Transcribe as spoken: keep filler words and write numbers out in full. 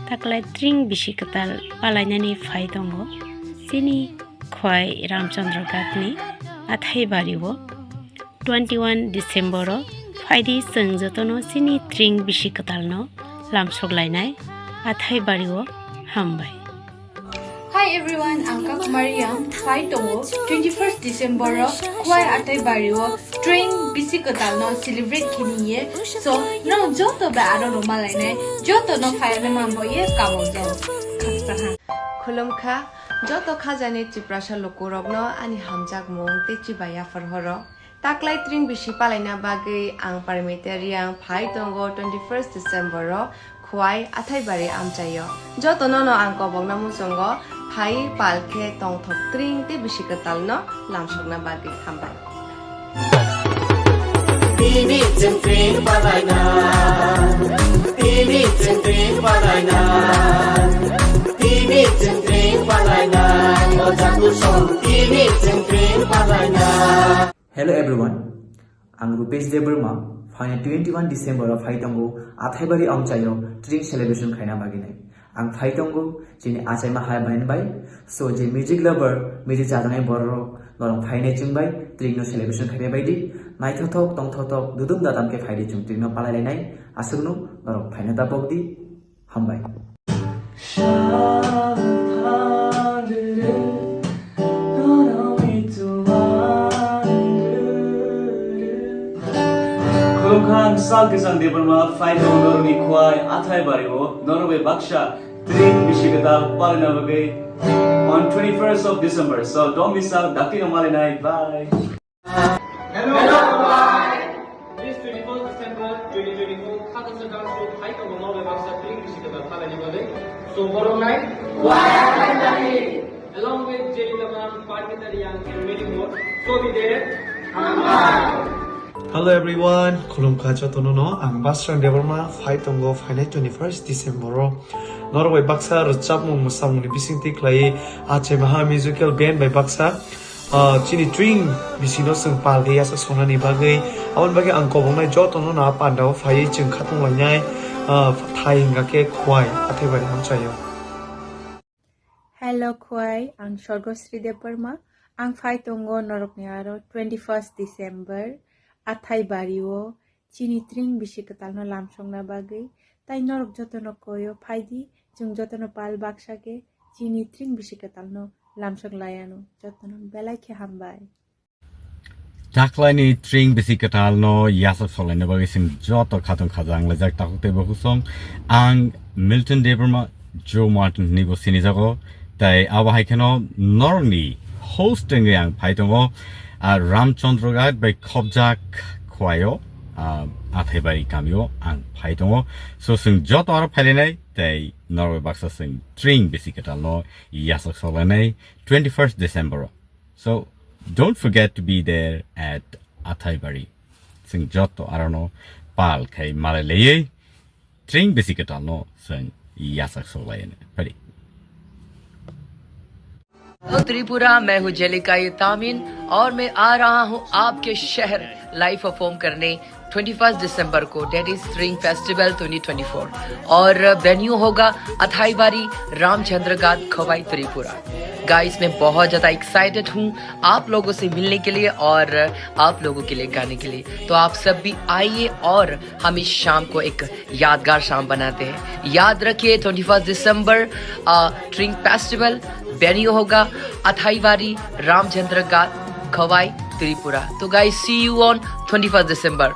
taklai tring bisi kwtal palainani phai tongo. Chini Khwai Ramchandra Ghatni Athaibari o twenty one December o phaidi chwng jotono chini tring bisi kwtalno lamsok lainai Athaibari o hambai. Hi everyone, ang Kakmari ang phai tongo twenty first December o Khwai Athaibari o tring bisi kwtalno celebrate khini ye. So no joto bai aro roma lainai, joto no phai na mambo ye kamo jong. Khaksa ha. Khulumkha, joto khajani Tiprasa lukurokno ani hamjakmung tei chibai yaphar horo. Taklai tring bisi palaina bagwi ang Parmita Riang phai tongo twenty first December o Khwai Athaibari amchaio. Jotono no ang kobokna muchungo phai pal khe tongthok tring tei bisi kwtalno lamsokna bagwi hambai. Tini chwng tring palaina, tini chwng tring palaina, tini chwng tring palaina, o jaku song tini chwng tring palaina. Hello everyone, ang Rupesh Debbarma, phaina twenty one December o phai tongo Athaibari amchaio tring celebration khaina bagwi nai. Ang phai tongo chini achaima hai bai bai. So je music lover, music chajaknai borok norok phainai chwng bai tring no celebration khainai bai di. Naithothok tongthothok dudum dadam khe phai di chwng tring no palai lainai. Aswk no norok phaina da bok di. Hambai. Khulumkha, ang Sal Kisang Debbarma, phai tongo norokni Khwai Athaibari o, norok bai baksa tring bisi kwtal palina bagwi on twenty first of December. So don't miss out, dakti no malinai. Bye. Hello, bye. This twenty first December twenty twenty four, Khakasa Dance Group phai tongo norok bai baksa tring bisi kwtal palina bagwi. So borok nai. Along with Jelly Lamang, Parmita Riang, and many more. So be there. Hello everyone, khulumkha jotono no, ang Basrang Debbarma, phai tongo phainai twenty first December o. Norok bai baksa rwchapmung mwsamungni bisingtwi khlaiwi Achai Maha Musical Band bai baksa, ah, chini tring bisino chwng pal khe yachak songnani bagwi. Aboni bagwi ang koboknai jotono no a pandao phaiwi chwng khatunglainai, ah, thai hwnkha khe Khwai Athaibari amchaio. Hello Khwai, ang Sorgosri Debbarma. Ang phai tongo norokni aro twenty first December, Athaibari o chini tring bisi kwtalno lamsokna bagwi. Tai norok jotono koyo phaidi, chwng jotono pal baksa khe chini tring bisi kwtalno lamsok laiano. Jotono belai khe hambai. Taklaini tring bisi kwtalno yachak solaina bagwi chwng joto khatung khajang laijak takhuk tei bukhuk song. Ang Milton Debbarma, Joe Martin hinwi bo sinijago. Tai abo hai kheno norokni host wngwi ang phai tongo. Ah, Ramchandra Ghat bai khobjak Khwaio, ah, Athaibari kamio ang phai tongo. So chwng joto aro phailainai tei norok bai baksa chwng tring bisi kwtalno yachak solainai twenty first December o. So don't forget to be there at Athaibari. Chwng joto arono pal khai malai laiwi tring bisi kwtalno chwng yachak sok laiwi. Pari. Hello Tripura, मैं हूँ जेलिका ये तामिन और मैं आ रहा हूँ आपके शहर लाइव परफॉर्म करने ट्वेंटी फर्स्ट दिसंबर को, date is string festival twenty twenty four, और वेन्यू होगा अथाईबारी रामचंद्र घाट खवाई त्रिपुरा। गाइस, मैं बहुत ज़्यादा एक्साइटेड हूँ आप लोगों से मिलने के लिए और आप लोगों के लिए गाने के लिए। तो आप सब भी आइए और हम इस शाम को एक यादगार शाम बनाते हैं। याद रखिए, ट्वेंटी फर्स्ट दिसंबर, अ, ट्रिंग फेस्टिवल, वेन्यू होगा अथाईबारी रामचंद्र घाट खवाई त्रिपुरा। तो guys, see you on twenty first December.